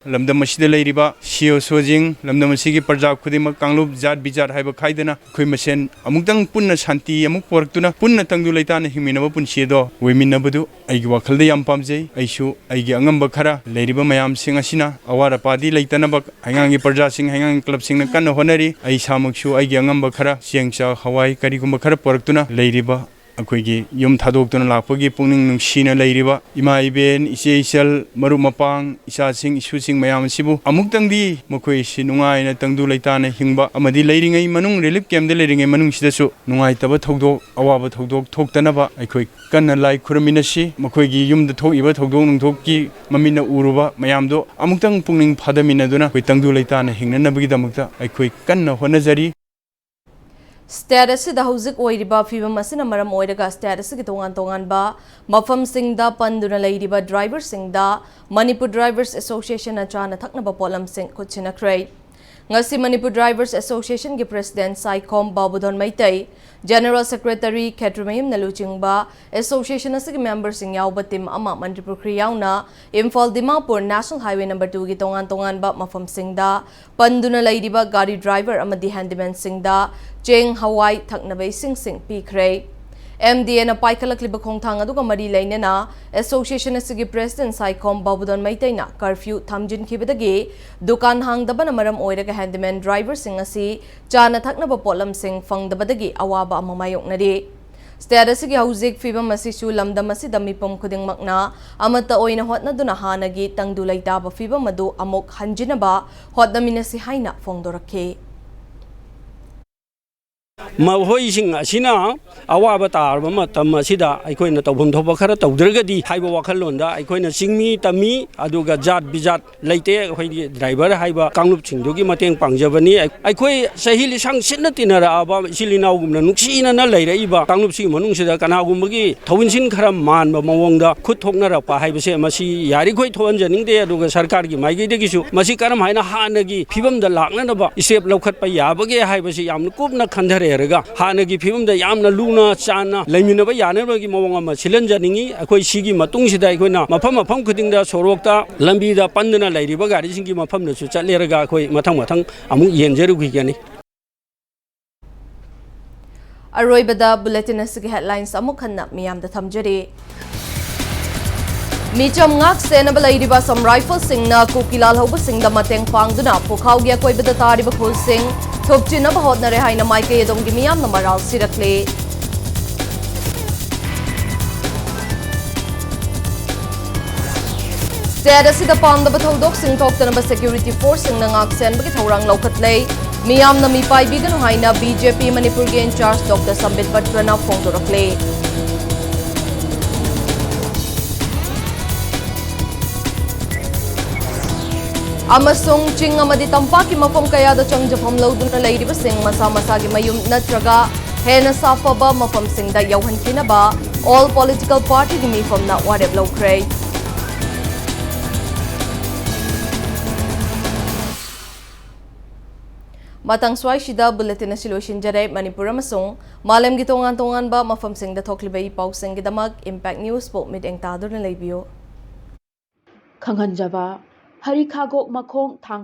ꯂꯝꯗꯝ ꯑꯁꯤꯗ ꯂꯩꯔꯤꯕ ꯁꯤꯑꯣꯁꯣꯁꯤꯡ, ꯂꯝꯗꯝ ꯑꯁꯤꯒꯤ ꯄ꯭ꯔꯖꯥ ꯈꯨꯗꯤꯡꯃꯛ, ꯀꯥꯡꯂꯨꯞ, ꯖꯥꯠ ꯕꯤꯖꯥꯠ ꯍꯥꯏꯕ ꯈꯥꯏꯗꯅ, ꯑꯩꯈꯣꯏ ꯃꯁꯦꯟ ꯑꯃꯨꯛꯇꯪ ꯄꯨꯟꯅ ꯁꯥꯟꯇꯤ ꯑꯃꯨꯛ ꯄꯨꯔꯛꯇꯨꯅ, ꯄꯨꯟꯅ ꯇꯪꯗꯨ ꯂꯩꯇꯥꯅ ꯍꯤꯡꯃꯤꯟꯅꯕ ꯄꯨꯟꯁꯤ ꯑꯗꯣ ꯑꯣꯏꯃꯤꯟꯅꯕꯗꯨ ꯑꯩꯒꯤ ꯋꯥꯈꯜꯗ ꯌꯥꯝ ꯄꯥꯝꯖꯩ꯫ ꯑꯩꯁꯨ ꯑꯩꯒꯤ ꯑꯉꯝꯕ ꯈꯔ, ꯂꯩꯔꯤꯕ ꯃꯌꯥꯝꯁꯤꯡ ꯑꯁꯤꯅ ꯑꯋꯥꯠ ꯑꯄꯥꯗꯤ ꯂꯩꯇꯅꯕ ꯍꯩꯉꯥꯡꯒꯤ ꯄ꯭ꯔꯖꯥꯁꯤꯡ, ꯍꯩꯉꯥꯡꯒꯤ clubꯁꯤꯡꯅ ꯀꯟꯅ ꯍꯣꯠꯅꯔꯤ꯫ ꯑꯩ ꯏꯁꯥꯃꯛꯁꯨ ꯑꯩꯒꯤ ꯑꯉꯝꯕ ꯈꯔ, ꯆꯦꯡ, ꯆꯥꯛ, ꯍꯋꯥꯏ, ꯀꯔꯤꯒꯨꯝꯕ ꯈꯔ ꯄꯨꯔꯛꯇꯨꯅ ꯂꯩꯔꯤꯕ ꯑꯩꯈꯣꯏꯒꯤ ꯌꯨꯝ ꯊꯥꯗꯣꯛꯇꯨꯅ ꯂꯥꯛꯄꯒꯤ ꯄꯨꯛꯅꯤꯡ ꯅꯨꯡꯁꯤꯅ ꯂꯩꯔꯤꯕ ꯏꯃꯥ ꯏꯕꯦꯟ, ꯏꯆꯦ ꯏꯆꯜ, ꯃꯔꯨꯞ ꯃꯄꯥꯡ, ꯏꯆꯥꯁꯤꯡ ꯏꯁꯨꯁꯤꯡ ꯃꯌꯥꯝ ꯑꯁꯤꯕꯨ ꯑꯃꯨꯛꯇꯪꯗꯤ ꯃꯈꯣꯏꯁꯤ ꯅꯨꯡꯉꯥꯏꯅ ꯇꯪꯗꯨ ꯂꯩꯇꯥꯅ ꯍꯤꯡꯕ ꯑꯃꯗꯤ ꯂꯩꯔꯤꯉꯩ ꯃꯅꯨꯡ, ꯔꯤꯂꯤꯐ ꯀꯦꯝꯗ ꯂꯩꯔꯤꯉꯩ ꯃꯅꯨꯡꯁꯤꯗꯁꯨ ꯅꯨꯡꯉꯥꯏꯇꯕ ꯊꯧꯗꯣꯛ, ꯑꯋꯥꯕ ꯊꯧꯗꯣꯛ ꯊꯣꯛꯇꯅꯕ ꯑꯩꯈꯣꯏ ꯀꯟꯅ ꯂꯥꯏ ꯈꯨꯔꯨꯝꯃꯤꯟꯅꯁꯤ꯫ ꯃꯈꯣꯏꯒꯤ ꯌꯨꯝꯗ ꯊꯣꯛꯏꯕ ꯊꯧꯗꯣꯛ ꯅꯨꯡꯊꯣꯛꯀꯤ ꯃꯃꯤꯠꯅ ꯎꯔꯨꯕ ꯃꯌꯥꯝꯗꯣ ꯑꯃꯨꯛꯇꯪ ꯄꯨꯛꯅꯤꯡ ꯐꯥꯗꯃꯤꯟꯅꯗꯨꯅ ꯑꯩꯈꯣꯏ ꯇꯪꯗꯨ ꯂꯩꯇꯥꯅ ꯍꯤꯡꯅꯅꯕꯒꯤꯗꯃꯛꯇ ꯑꯩꯈꯣꯏ ꯀꯟꯅ ꯍꯣꯠꯅꯖꯔꯤ꯫ State ꯑꯁꯤꯗ ꯍꯧꯖꯤꯛ ꯑꯣꯏꯔꯤꯕ ꯐꯤꯕꯝ ꯑꯁꯤꯅ ꯃꯔꯝ ꯑꯣꯏꯔꯒ state ꯑꯁꯤꯒꯤ ꯇꯣꯉꯥꯟ ꯇꯣꯉꯥꯟꯕ ꯃꯐꯝꯁꯤꯡꯗ ꯄꯟꯗꯨꯅ ꯂꯩꯔꯤꯕ driverꯁꯤꯡꯗ Manipur Drivers Associationꯅ ꯆꯥꯅ ꯊꯛꯅꯕ ꯄꯣꯠꯂꯝꯁꯤꯡ ꯈꯨꯠꯁꯤꯟꯅꯈ꯭ꯔꯦ꯫ ꯉꯁꯤ Manipur Drivers Associationꯒꯤ President Saikhom ꯕꯥꯕꯨꯙꯟ Meitei, General Secretary ꯈꯦꯇ꯭ꯔꯤꯃꯌꯨꯝꯅ ꯂꯨꯆꯤꯡꯕ Association ꯑꯁꯤꯒꯤ memberꯁꯤꯡ ꯌꯥꯎꯕ team ꯑꯃ ꯃꯟꯇ꯭ꯔꯤꯄꯨꯈ꯭ꯔꯤ ꯌꯥꯎꯅ Imphal Dimapur National Highway number twoꯒꯤ ꯇꯣꯉꯥꯟ ꯇꯣꯉꯥꯟꯕ ꯃꯐꯝꯁꯤꯡꯗ ꯄꯟꯗꯨꯅ ꯂꯩꯔꯤꯕ ꯒꯥꯔꯤ driver ꯑꯃꯗꯤ handymanꯁꯤꯡꯗ ꯆꯦꯡ, ꯍꯋꯥꯏ, ꯊꯛꯅꯕ ꯏꯁꯤꯡꯁꯤꯡ ꯄꯤꯈ꯭ꯔꯦ꯫ MDAꯅ ꯄꯥꯏꯈꯠꯂꯛꯂꯤꯕ ꯈꯣꯡꯊꯥꯡ ꯑꯗꯨꯒ ꯃꯔꯤ ꯂꯩꯅꯅ Association ꯑꯁꯤꯒꯤ President ꯁꯥꯏꯈꯣꯝ ꯕꯥꯕꯨꯗꯣꯟ ꯃꯩꯇꯩꯅ curfew ꯊꯝꯖꯤꯟꯈꯤꯕꯗꯒꯤ ꯗꯨꯀꯥꯟ ꯍꯥꯡꯗꯕꯅ ꯃꯔꯝ ꯑꯣꯏꯔꯒ handyman driverꯁꯤꯡ ꯑꯁꯤ ꯆꯥꯅ ꯊꯛꯅꯕ ꯄꯣꯠꯂꯝꯁꯤꯡ ꯐꯪꯗꯕꯗꯒꯤ ꯑꯋꯥꯕ ꯑꯃ ꯃꯥꯌꯣꯛꯅꯔꯤ꯫ State ꯑꯁꯤꯒꯤ ꯍꯧꯖꯤꯛ ꯐꯤꯕꯝ ꯑꯁꯤꯁꯨ ꯂꯝꯗꯝ ꯑꯁꯤꯗ ꯃꯤꯄꯨꯝ ꯈꯨꯗꯤꯡꯃꯛꯅ ꯑꯃꯠꯇ ꯑꯣꯏꯅ ꯍꯣꯠꯅꯗꯨꯅ ꯍꯥꯟꯅꯒꯤ ꯇꯪꯗꯨ ꯂꯩꯇꯥꯕ ꯐꯤꯕꯝ ꯑꯗꯨ ꯑꯃꯨꯛ ꯍꯟꯖꯤꯟꯅꯕ ꯍꯣꯠꯅꯃꯤꯟꯅꯁꯤ ꯍꯥꯏꯅ ꯐꯣꯡꯗꯣꯔꯛꯈꯤ꯫ ꯃꯈꯣꯏꯁꯤꯡ ꯑꯁꯤꯅ ꯑꯋꯥꯕ ꯇꯥꯔꯕ ꯃꯇꯝ ꯑꯁꯤꯗ ꯑꯩꯈꯣꯏꯅ ꯇꯧꯐꯝ ꯊꯣꯛꯄ ꯈꯔ ꯇꯧꯗ꯭ꯔꯒꯗꯤ ꯍꯥꯏꯕ ꯋꯥꯈꯜꯂꯣꯟꯗ ꯑꯩꯈꯣꯏꯅ ꯆꯤꯡꯃꯤ ꯇꯝꯃꯤ, ꯑꯗꯨꯒ ꯖꯥꯠ ꯕꯤꯖꯥꯠ ꯂꯩꯇꯦ꯫ ꯑꯩꯈꯣꯏꯒꯤ driver ꯍꯥꯏꯕ ꯀꯥꯡꯂꯨꯞꯁꯤꯡꯗꯨꯒꯤ ꯃꯇꯦꯡ ꯄꯥꯡꯖꯕꯅꯤ꯫ ꯑꯩꯈꯣꯏ ꯆꯍꯤ ꯂꯤꯁꯥꯡ ꯁꯤꯠꯅ ꯇꯤꯟꯅꯔꯛꯑꯕ ꯏꯆꯤꯜ ꯏꯅꯥꯎꯒꯨꯝꯅ ꯅꯨꯡꯁꯤꯅꯅ ꯂꯩꯔꯛꯏꯕ ꯀꯥꯡꯂꯨꯞꯁꯤꯒꯤ ꯃꯅꯨꯡꯁꯤꯗ ꯀꯅꯥꯒꯨꯝꯕꯒꯤ ꯊꯧꯏꯟꯁꯤꯟ ꯈꯔ ꯃꯥꯟꯕ ꯃꯑꯣꯡꯗ ꯈꯨꯠ ꯊꯣꯛꯅꯔꯛꯄ ꯍꯥꯏꯕꯁꯦ ꯃꯁꯤ ꯌꯥꯔꯤꯈꯣꯏ ꯊꯣꯛꯍꯟꯖꯅꯤꯡꯗꯦ꯫ ꯑꯗꯨꯒ ꯁꯔꯀꯥꯔꯒꯤ ꯃꯥꯏꯀꯩꯗꯒꯤꯁꯨ ꯃꯁꯤ ꯀꯔꯝ ꯍꯥꯏꯅ ꯍꯥꯟꯅꯒꯤ ꯐꯤꯕꯝꯗ ꯂꯥꯛꯅꯅꯕ step ꯂꯧꯈꯠꯄ ꯌꯥꯕꯒꯦ ꯍꯥꯏꯕꯁꯤ ꯌꯥꯝꯅ ꯀꯨꯞꯅ ꯈꯟꯊꯔꯦꯔꯒ ꯍꯥꯟꯅꯒꯤ ꯐꯤꯕꯝꯗ ꯌꯥꯝꯅ ꯂꯨꯅ ꯆꯥꯟꯅ ꯂꯩꯃꯤꯟꯅꯕ ꯌꯥꯅꯕꯒꯤ ꯃꯑꯣꯡ ꯑꯃ ꯁꯤꯜꯍꯟꯖꯅꯤꯡꯏ꯫ ꯑꯩꯈꯣꯏ ꯁꯤꯒꯤ ꯃꯇꯨꯡꯁꯤꯗ ꯑꯩꯈꯣꯏꯅ ꯃꯐꯝ ꯃꯐꯝ ꯈꯨꯗꯤꯡꯗ ꯁꯣꯔꯣꯛꯇ ꯂꯝꯕꯤꯗ ꯄꯟꯗꯨꯅ ꯂꯩꯔꯤꯕ ꯒꯥꯔꯤꯁꯤꯡꯒꯤ ꯃꯐꯝꯗꯁꯨ ꯆꯠꯂꯦꯔꯒ ꯑꯩꯈꯣꯏ ꯃꯊꯪ ꯃꯊꯪ ꯑꯃꯨꯛ ꯌꯦꯡꯖꯔꯨꯈꯤꯒꯅꯤ꯫ ꯑꯔꯣꯏꯕꯗ bulletin ꯑꯁꯤꯒꯤ headlines ꯑꯃꯨꯛ ꯍꯟꯅ ꯃꯤꯌꯥꯝꯗ ꯊꯝꯖꯔꯤ꯫ ꯃꯤꯆꯝ ꯉꯥꯛ ꯁꯦꯟꯅꯕ ꯂꯩꯔꯤꯕ Assam Riflesꯁꯤꯡꯅ ꯀꯨꯀꯤ ꯂꯥꯜꯍꯧꯕꯁꯤꯡꯗ ꯃꯇꯦꯡ ꯄꯥꯡꯗꯨꯅ ꯄꯨꯈꯥꯎꯒꯤ ꯑꯀꯣꯏꯕꯗ ꯇꯥꯔꯤꯕ ꯈꯨꯜꯁꯤꯡ ꯊꯨꯞꯆꯤꯟꯅꯕ ꯍꯣꯠꯅꯔꯦ ꯍꯥꯏꯅ ꯃꯥꯏꯀꯩ ꯑꯗꯣꯝꯒꯤ ꯃꯤꯌꯥꯝꯅ ꯃꯔꯥꯜ ꯁꯤꯔꯛꯂꯤ꯫ ꯁ꯭ꯇꯦꯠ ꯑꯁꯤꯗ ꯄꯥꯝꯗꯕ ꯊꯧꯗꯣꯛꯁꯤꯡ ꯊꯣꯛꯇꯅꯕ ꯁꯦꯀ꯭ꯌꯨꯔꯤꯇꯤ ꯐꯣꯔꯁꯁꯤꯡꯅ ꯉꯥꯛꯁꯦꯟꯕꯒꯤ ꯊꯧꯔꯥꯡ ꯂꯧꯈꯠꯂꯦ꯫ ꯃꯤꯌꯥꯝꯅ ꯃꯤꯄꯥꯏꯕꯤꯒꯅꯨ ꯍꯥꯏꯅ ꯕꯤ ꯖꯦ ꯄꯤ ꯃꯅꯤꯄꯨꯔꯒꯤ ꯏꯟꯆꯥꯔꯖ ꯗꯣꯛꯇꯔ ꯁꯝꯕꯤꯠ ꯄꯠꯇ꯭ꯔꯅ ꯐꯣꯡꯗꯣꯔꯛꯂꯦ꯫ ꯑꯃꯁꯨꯡ ꯆꯤꯡ ꯑꯃꯗꯤ ꯇꯝꯄꯥꯛꯀꯤ ꯃꯐꯝ ꯀꯌꯥꯗ ꯆꯪꯖꯐꯝ ꯂꯧꯗꯨꯅ ꯂꯩꯔꯤꯕꯁꯤꯡ ꯃꯁꯥ ꯃꯁꯥꯒꯤ ꯃꯌꯨꯝ ꯅꯠꯇ꯭ꯔꯒ ꯍꯦꯟꯅ ꯁꯥꯐꯕ ꯃꯐꯝꯁꯤꯡꯗ ꯌꯧꯍꯟꯈꯤꯅꯕ ꯑꯣꯜ ꯄꯣꯂꯤꯇꯤꯀꯦꯜ ꯄꯥꯔꯇꯤꯒꯤ ꯃꯤꯐꯝꯅ ꯋꯥꯔꯦꯞ ꯂꯧꯈ꯭ꯔꯦ꯫ ꯃꯇꯥꯡ ꯁ꯭ꯋꯥꯏꯁꯤꯗ ꯕꯨꯂꯦꯇꯤꯟ ꯑꯁꯤ ꯂꯣꯏꯁꯤꯟꯖꯔꯦ꯫ ꯃꯅꯤꯄꯨꯔ ꯑꯃꯁꯨꯡ ꯃꯥꯂꯦꯝꯒꯤ ꯇꯣꯉꯥꯟ ꯇꯣꯉꯥꯟꯕ ꯃꯐꯝꯁꯤꯡꯗ ꯊꯣꯛꯂꯤꯕ ꯏ ꯄꯥꯎꯁꯤꯡꯒꯤꯗꯃꯛ ꯏꯝꯄꯦꯛ ꯅ꯭ꯌꯨꯁꯄꯨ ꯃꯤꯠꯌꯦꯡ ꯇꯥꯗꯨꯅ ꯂꯩꯕꯤꯌꯨ꯫ ꯈꯪꯍꯟꯖꯕ, ꯐꯔꯤ ꯈꯥꯒꯣꯛ ꯃꯈꯣꯡ ꯊꯥꯡ